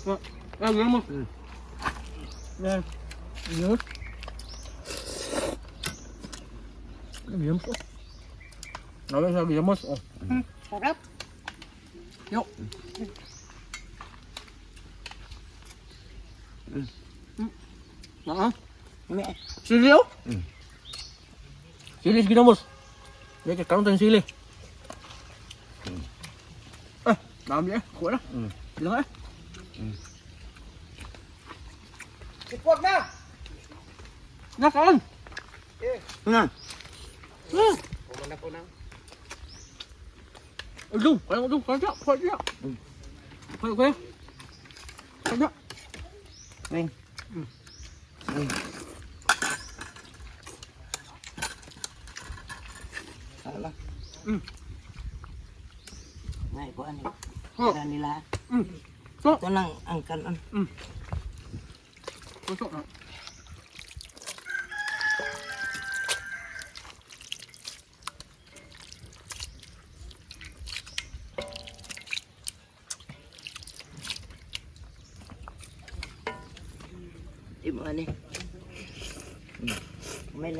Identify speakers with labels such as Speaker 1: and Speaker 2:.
Speaker 1: Ah, ginamos. Yan. Ginamos. Ginamos. Oh. Nabi sa ginamos. Oh.
Speaker 2: Sarap.
Speaker 1: Yo. Ah.
Speaker 2: May
Speaker 1: Sili oh.
Speaker 3: Mm.
Speaker 1: Sili ginamos. May karon tayong sili. Ah, dami eh. Kuha na. Bilang eh.
Speaker 2: Support na.
Speaker 1: Nakaan.
Speaker 2: Eh.
Speaker 3: Na.
Speaker 1: Ah.
Speaker 2: Kumana ko na.
Speaker 1: Udong, kaya udong, kaya, kaya. Kaya, kaya. Kaya.
Speaker 3: Ring. Ala.
Speaker 2: May kuan ni.
Speaker 1: Oh.
Speaker 2: Tira nila.
Speaker 1: So,
Speaker 2: Ito lang ang kanon.
Speaker 1: tusok na.
Speaker 2: Di mo ani. May